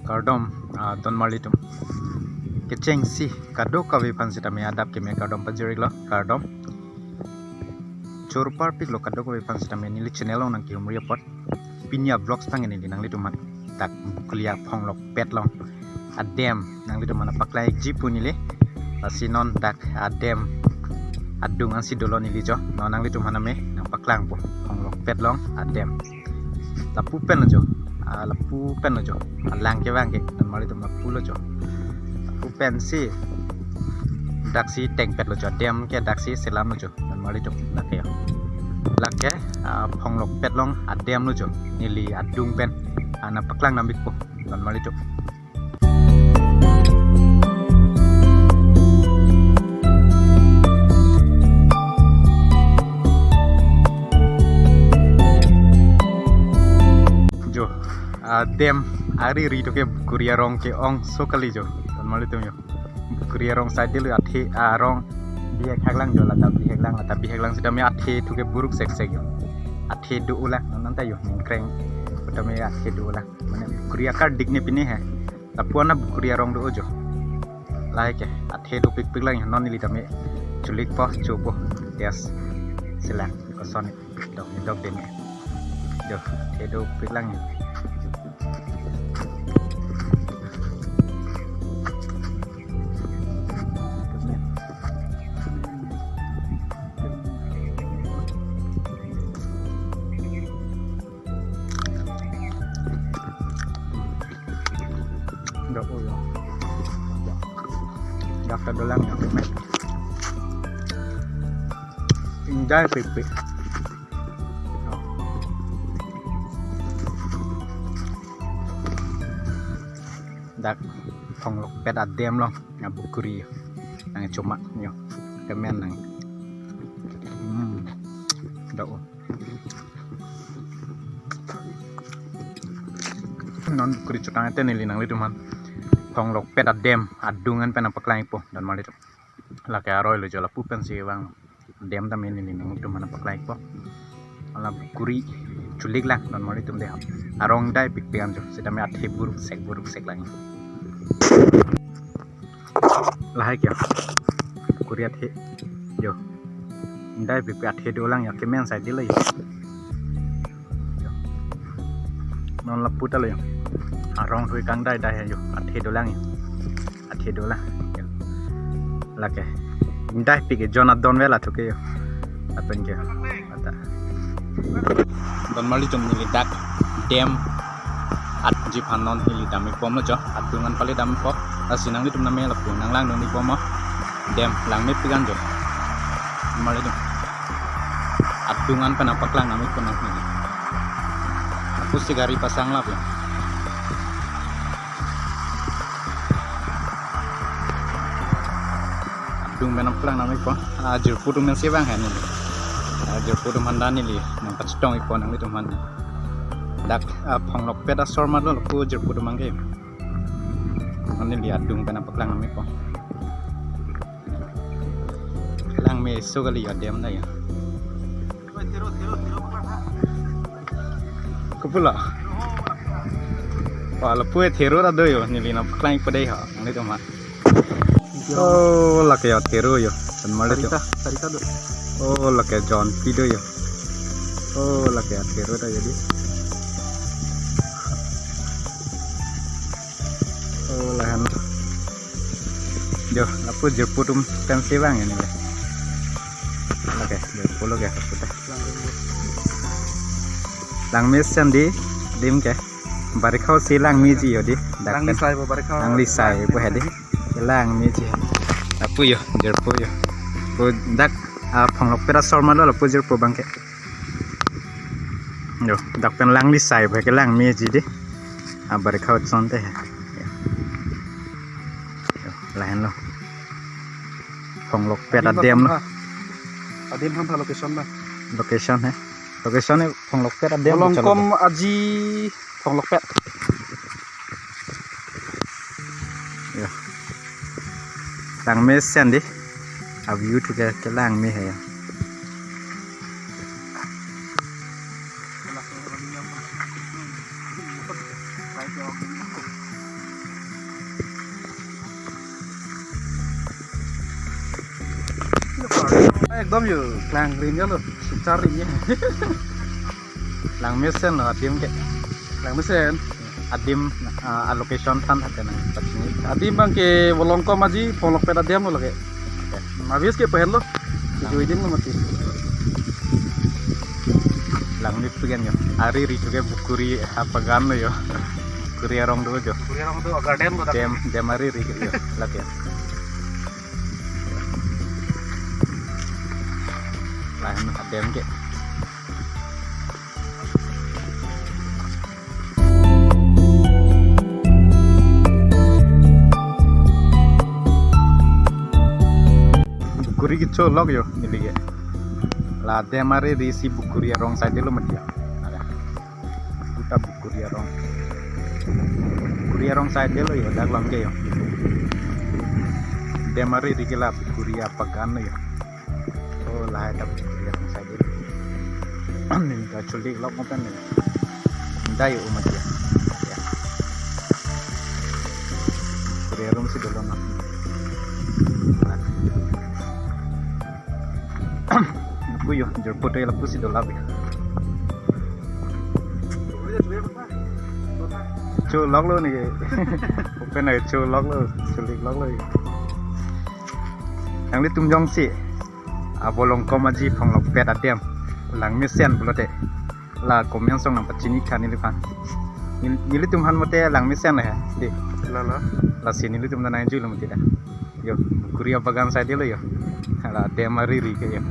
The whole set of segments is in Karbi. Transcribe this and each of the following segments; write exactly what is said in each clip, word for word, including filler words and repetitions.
Kardom, ah, donmarlitum. Kechengsi kadokave aphan sitame adap keme kardom pajir-iklo, kardom. Choro parpiklo kadokave aphan sitame neli channel along nangkehumri apot. Pini a-vlogs tang neli nanglitum aphan dak Bokolia Phonglokpet along adem nanglitum aphan paklang-ikji pu neli. Lasi non dak adem adung ansi dolo neli jo. Non nanglitum aphan name nangpaklangpo Phonglokpet along adem. Lapu pen lo jo. Ah, lapu pen lo jo. Alang kevang ke, donmarlitum, lapu lo jo. Lapu pensi daksi tengpet lo jo. Adem ke daksi selam lo jo, donmarlitum, lake jo. Lake, ah, Phonglokpet along adem lo jo. Neli adung pen, ah, nangpaklang nangpikpo, donmarlitum. Jo, adem ari ri to ke Bukuri arong ke-ong so kali jo, donmarlitum jo. Bukuri arong side lo athe arong bihek heklang jo, lata biheklang, lata biheklang sitame athe to ke buruk seksek jo. Athe do-olang, non anta jo, ningkreng. Sitame athe do-olang. Mane Bukuri akardik ne pine he. Lapu-an a Bukuri arong do-o jo. Lahai ke, athe dopikpiklang jo, non neli tame chulikpo, chopo. Yes. Selang, koson ne. Dok, dok dene. Jo, athe dopiklang jo. Dok ulo. Dak ta dolang jo. Indai pipik. Dak Phonglokpet adem along, ah, Bukuri jo. Nangchoma jo. Kemen nang. Hmm. Dok. Non Bukuri chotang te neli nanglitum aphan Phonglokpet adem adung an pen nangpaklang-ikpo, donmarlitum. Lake aroi lo jo, lapu pensi vang. Adem tame neli nanglitum aphan nangpaklang-ikpo. Hala Bukuri chuliklang, donmarlitum de. Arong dai pikpik an jo. Sitame athe buruk sek, buruk seklang. Lahai ke Bukuri athe jo. Indai pipik athe dolang jo, kemen side lo jo. Jo. Non lapu ta lo jo. Arong thui kangdai dai jo. Athe dolang jo. Athe dolang jo. Lake. Indai pipik ke jon adon vela to ke jo. Lapen ke. Ata. Donmarlitum, neli dak dam atji aphan non neli dam-ikpo mo jo, adung an pale dam-ikpo. Lasi nanglitum name lapu nanglangdun-ikpo mo. Dam langmepik an jo. Donmarlitum. Adung an pen nangpaklang nangmepik non neli. Lapusi gari pasang lapu. Adung pen nangpaklang nangmepik po. Ah, jirpo atum pensi vang he neli. Ah, jirpo atum aphan ta neli nangpachetong-ikpo nanglitum aphan. Dak, ah, Phonglokpet asor ma lo lapu jirpo atum abang ke. Non neli adung pen nangpaklang nangmepik po. Langme so kali jo adem ta jo. Kopulo? Wah, lapu thero ta do jo, neli nangpaklang-ikpo dei ho, nanglitum aphan. Oh, lake jo thero jo, donmarlitum. Sarita, sarita do. Oh, lake jonpi do jo. Oh, lake jo thero ta jo dei. Oh, lahan. Jo, lapu jirpo atum pensi vang neli. Oke, jirpo lo ke, lapu ta. Langme sen dei, dim ke. Barikha si langmeji jo dei. Dak pen. Langlisai po barikha. Langlisai po he dei. Langmeji. Lapu jo, jirpo jo. Po dak, ah, Phonglokpet asor ma lo lapu jirpo abang ke. Jo, dak pen langlisai po he ke langmeji dei. Ah, barikha asonte he. Jo, lahenlo. Phonglokpet adem lo. Adem aphan tha location na. Location he. Location he Phonglokpet adem. Bolongkom aji Phonglokpet. Jo. Langme sen dei. A view to ke, kelangme he jo. Ekdom yo, klangrin yo lo, suchar rin yo. Langmesen lo adim ke. Langmesen. Adim, ah, a location than thate nang pachini. Adim abang ke Volongkom Aji, Phonglokpet adim lo lake. Mavis ke pehen lo. Video adim lo mati. Langmepik an yo. Ariri thu ke Bukuri abagan lo yo. Bukuri arong do jo. Bukuri arong do garden lo dak. Dem, dem ariri ke yo. Lake. Lahan adim ke. Bukuri kecholok yo, neli ke. La dem ariri si Bukuri arong side lo mati ya. Ada. Puta Bukuri arong. Bukuri arong side lo yo, dak long ke yo. Dem ariri ke la Bukuri abagan lo yo. Oh, lahai ta Bukuri arong side lo. Ning ta chulik lok mo pen ni. Dai umat ya. Ya. Bukuri arong si dolo na. Lapu yo, jirpo to lapu si dola bi. Cholok lo ni ke. Open ai cholok lo, chulik lok lo. Nanglitum jongsi a Volongkom Aji, Phonglokpet adim, langmesen pulote la comment song nang pachini tha neliphan. Nel-, nelitum aphan mate langmesen he, di. La la. Lasi nelitum ta nangjuilo mati ta. Yo, Bukuri abagan side lo yo. Hala dem ariri ke yo.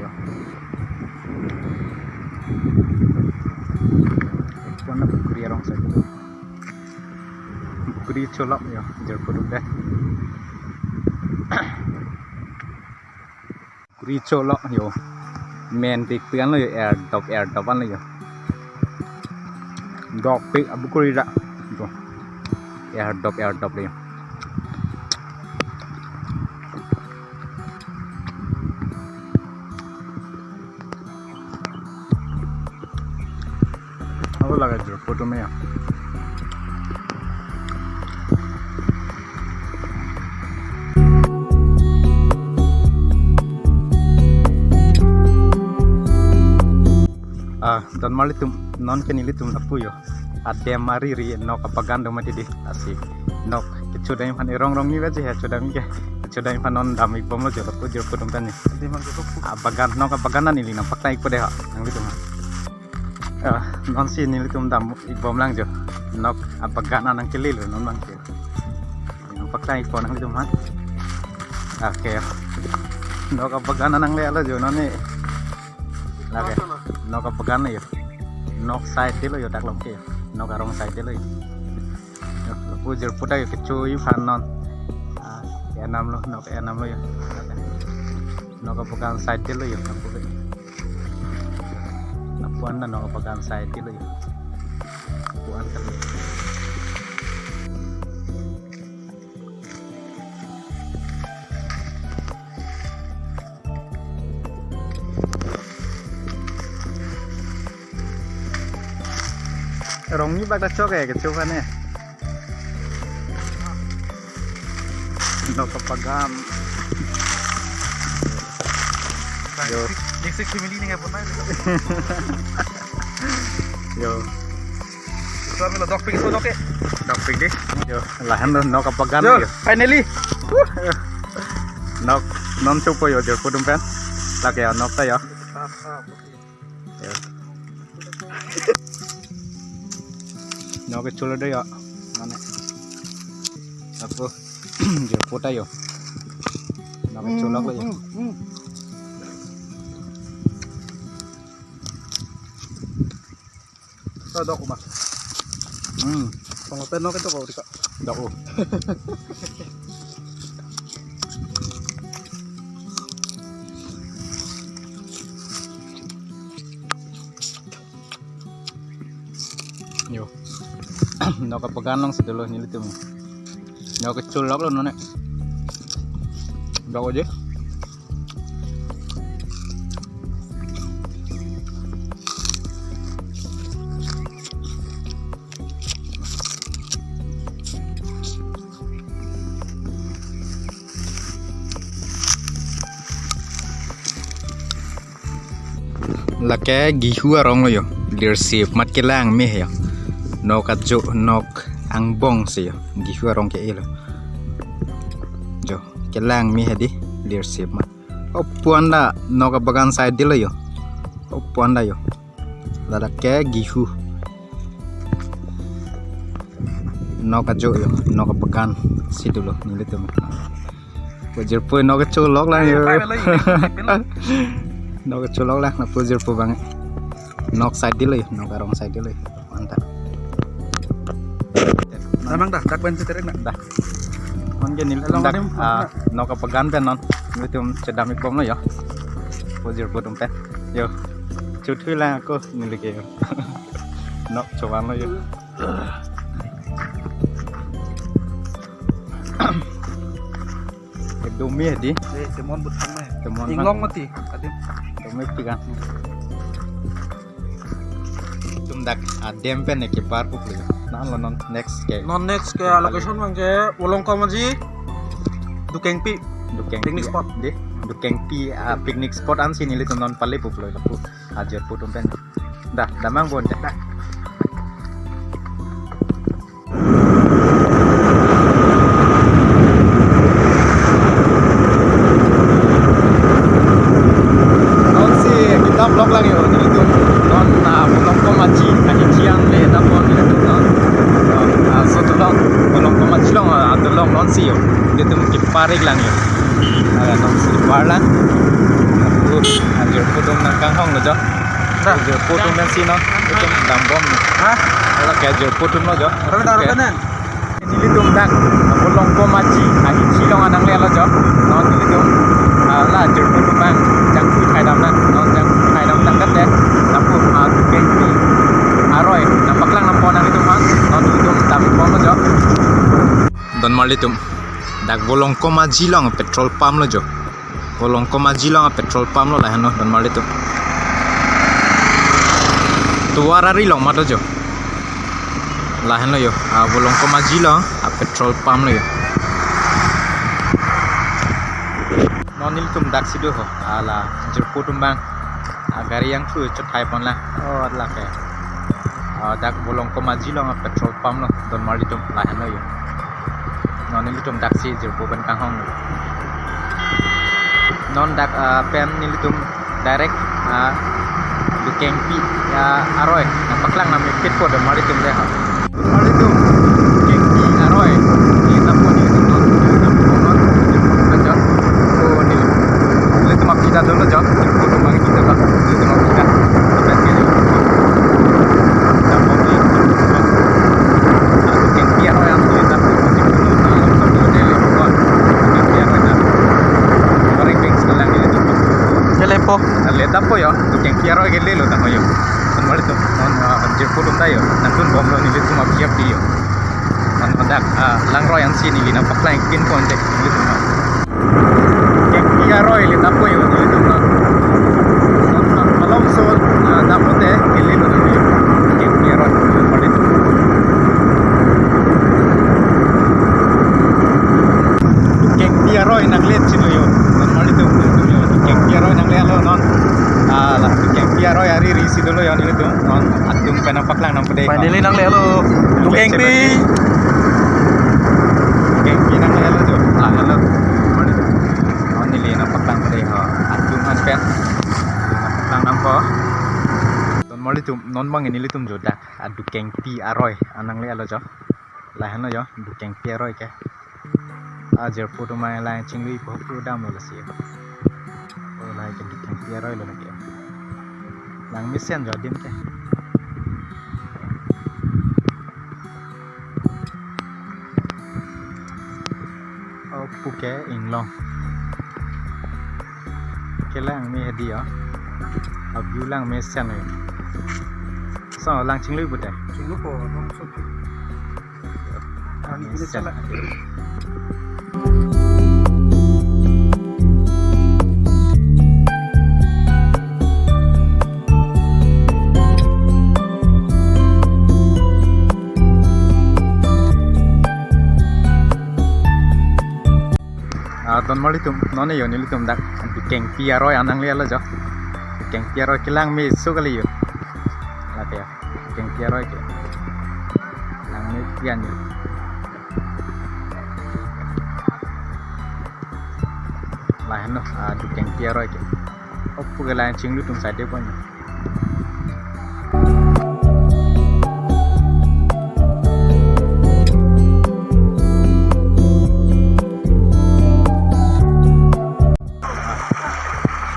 Yo. Kona Bukuri arong side lo. Bukuri cholok yo, jirpo do de. Bukuri cholok yo. Men pikpik an lo yo, er dop, er dop an lo yo. Dopik a Bukuri ra. Yo. Er dop, er dop lo yo. Ako lagay jirpo to me ya. Ah, don marlitum, non ke nelitum lapu yo. Adem ariri nok abagan do mati di, lasi. Nok kechodam aphan erong rong ni baji he, chodam ke. Kechodam aphan non dam-ik bom lo jo, lapu jirpo atum ta ni. Abagan, nok abagan neli nangpaklang-ikpo de ha, nanglitum ha. Ah, non si nelitum dam-ik bom lang jo. Nok abagan nangkele lo non abang ke. Nangpaklang-ikpo nanglitum ha. Oke. Nok abagan nangle lo jo non ni. Lake. Nok abagan lo yo. Nok side lo yo dak long ke. Nok arong side lo yo. Yo, lapu jirpo ta yo kecho-i aphan non. Ah, enam lo, nok enam lo yo. Nok abagan side lo yo, lapu ke. Lapu an ta nok abagan side lo yo. Lapu an ta lo. Rong ni bak ta chok e, kecho aphan e. Nok abagan. Yo. Next week family ni ngai pon na. Yo. So, kami lo dopik, so dopik. Dopik di. Yo, lahan lo nok abagan yo, yo. Finally. Nok non chopo yo, jirpo atum pen. Lake ya, nok ta ya. Yo. Nok kecholo do ya. Mane. Apo. Jirpo ta yo. Nok kecholok lo yo. Hmm, hmm, hmm. Oh, dok, Mas. Hmm. Kalau penok itu kau dika. Dok. Yo. Nok abagan along si dolo nelitum. Nok kecholok lo non e. Dok aja. Lake Gehu arong lo yo. Leadership mat kelang me yo. Nok ajo, nok angbong si yo. Gehu arong ke-e lo. Jo, kelang me hedi leadership mat. Opuan da nok abagan side dilo yo. Opuan da yo. Ladak ke Gehu. Nok ajo yo, nok abagan si dolo nelitum. Pujirpo nok ajo lok lang yo. Nok ajo lok lang, pujirpo bang. Nok side dilo yo, nok arong side dilo yo. Mantap. Damang dah, dak pen ceterek nak. Dah. Mangke nelitum dak, ah, nok abagan pen non. Nelitum chedam-ik bomlo yo. Pujirpo atum pen. Yo. Chuthui lang ako neli ke yo. Nok chovan lo yo. Dome hedi. Eh, temon buthang me. Temon inglong mati, adim. Dome pigan. Nelitum dak adem pen ke park pupli. Non lo non next ke. Non next ke location abang ke Volongkom Aji, Dukengpi. Dukengpi picnic spot. Deh, Dukengpi, ah, picnic spot ansi nelitum non pale puplo lapu. Ajirpo atum pen. Dah, damang bon dah. Non si kita vlog lang yo, nelitum non, ah, Volongkom Aji, Aji Chiang le dampo nelitum non. Ah, so tolong Volongkom Aji along, ah, tolong non si yo. Nelitum kepar-ik lang yo. Ah, non si kepar lang. Aku ajirpo atum nangkanghong lo jo. Dah. Ajirpo atum pensi non. Nelitum dambom ni. Hah? Lake ajirpo atum lo jo. Rada, rada, rada. Nelitum dak Volongkom Aji, Aji Chiang along nanglelo jo. Non nelitum, ah, la ajirpo atum abang jangkhu khai dam nang. Non jangkhu khai dam tangte lapu, ah, Dukengpi aroi nangpaklang dampo nanglitum abang. Non nelitum dam-ik bomlo jo. Donmarlitum, dak Volongkom Aji along petrol pump lo jo. Volongkom Aji along petrol pump lo lahenlo donmarlitum. Tovar ari along mat lo jo. Lahenlo yo. Ah, Volongkom Aji along petrol pump lo yo. Non nelitum dak si do ho. Ah, la ajirpo atum abang. Ah, gari yang thu chothai pon la. Oh, lake. Ah, dak Volongkom Aji along petrol pump lo donmarlitum lahenlo yo. Non nelitum dak si ajirpo pen kanghong. Non dak, ah, pen nelitum direct, ah, Dukengpi, ah, aroi nangpaklang nam ikit po donmarlitum dei ha. Donmarlitum, Dukengpi aroi. Ni tapo nelitum non, nelitum non, nelitum non, nelitum non. Oh, nelitum aphi ta dolo jo, nelitum mang kita ba, nelitum aphi ta. Kita ke nelitum. Kita mau ni, nelitum non. Ah, Dukengpi aroi an, nelitum non, nelitum non, nelitum non. Dukengpi aroi ta. Orang beng sebelah nelitum. Kelepo. Leta po yo, Dukengpi aroi kelelo tangho yo. Donmarlitum, non, ah, ajirpo atum ta yo, nangdun bomlo nelitum aphi aphi yo. Non dak, ah, langroi ansi neli nangpaklang kin pon dei nelitum non. Dukengpi aroi leta po yo nelitum non. Non, non, malom so, ah, dapote kelelo tangho yo. Dukengpi aroi, donmarlitum. Dukengpi aroi nanglet chino yo. Donmarlitum, nelitum yo. Dukengpi aroi nanglelo non. Ah, la Dukengpi aroi ari ri si dolo yo nelitum. Non adung pen nangpaklang nam pede. Finally nanglelo. Dukengpi. Dukengpi nanglelo jo. Lahenlo. Donmarlitum. Non neli nangpaklang pede ho. Adung an pen. Nangpaklang nam po. Donmarlitum, non bang nelitum jo dak. Ah, Dukengpi aroi an nanglelo jo. Lahenlo jo, Dukengpi aroi ke. Ajirpo atum abang lang chingluipo pu damlo lasi. Oh, la ke Dukengpi aroi lo lake. Lang mesen jo adim ke. Oh, puke inglong. Kelang me hedi yo. Aview lang mesen yo. So, lang chingluipo te. Chingluipo, no, so. Ani pura chala. Ah, donmarlitum, non yo nelitum dak Dukengpi aroi an nanglelo jo. Kengpi aroi kelang meso kali yo. Lake ya. Kengpi aroi ke. Lang me pian yo. Lahenlo, ah, Dukengpi aroi ke. Opu ke lang chinglu atum side pon.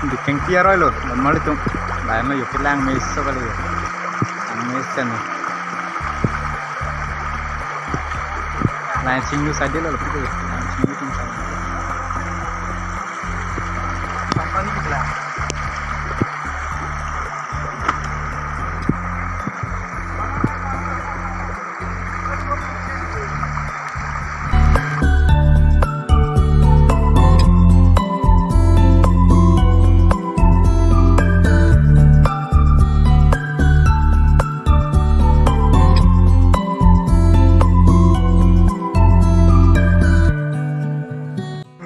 Dukengpi aroi lo, normal atum. Lahenlo yo kelang meso kali yo. Lang mesen. Lang chinglu side lo, lo, lang chinglu atum side.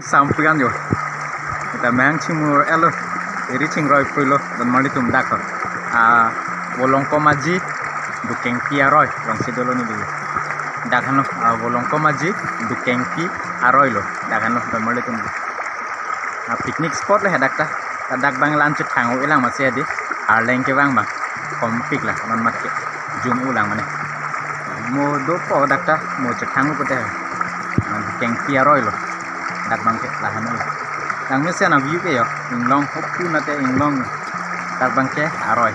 Sampigan yo. Kita mehang chimur elo. Eri chingroi pulo. Don mali atum dak ko. Ah, Volongkom Aji, Dukengpi aroi. Long si dolo neli. Dak henlo, ah, Volongkom Aji, Dukengpi aroi lo. Dak henlo, don mali atum. Ah, picnic spot le dak ta. Dak abang lan chethang-o-e lang masi adi. Arleng kevang abang. Kompik la, non mat ke. Jum-o lang mane. Mo dopo dak ta, mo chethang-o pute. Dukengpi aroi lo. Dak abang ke lahenlo. Lang mesen a-view ke yo. Inglong hopu nate inglong. Dak abang ke aroi.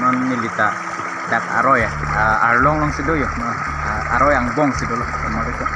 Non neli ta dak aroi ya. Ah, arlong along si do yo. Non, ah, aroi angbong si dolo. Don mali atum.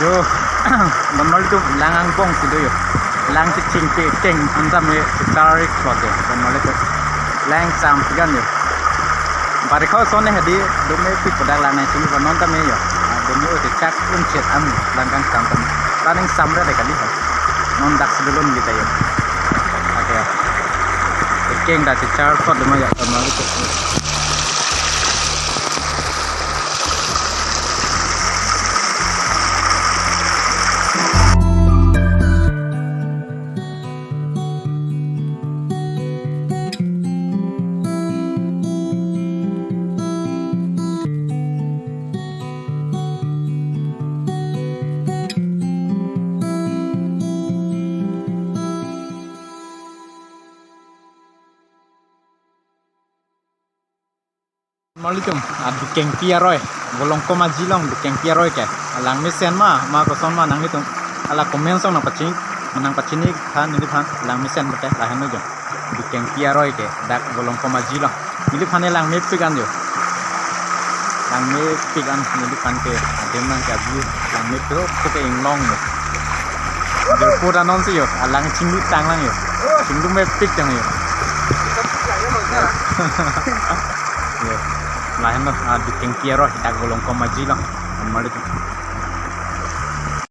Jo, don mali atum lang angbong si do yo. Lang si chingpe keng antam me si tarik plot yo. Don mali atum. Lang sampigan yo. Barikha ason ne hadi, dome pik pada lang nai chinglu non tame yo. Ah, dome o chak un chet am lang kang sam tam. Lang neng samre de kali ho. Non dak si dolo neli ta yo. Ake ya. Keng dak si char plot doma ya, don mali atum. Malitum, ah, Dukengpi aroi, Volongkom Aji along Dukengpi aroi ke. Lang mesen ma, ma koson ma nanglitum. Ala comment song nangpachini, nangpachini tha neliphan, lang mesen pute, lahenlo jo. Dukengpi aroi ke, dak Volongkom Aji along. Neliphan ne lang mepik an jo. Lang mepik an neliphan ke, adim nang ke a-view, lang mepik, oh, ke inglong jo. Jirpo ta non si jo, alang chinglu tang lang jo. Chinglu mepik tang jo. Jo. Lahenlo, ah, Dukengpi aroi, dak Volongkom Aji along. Malitum.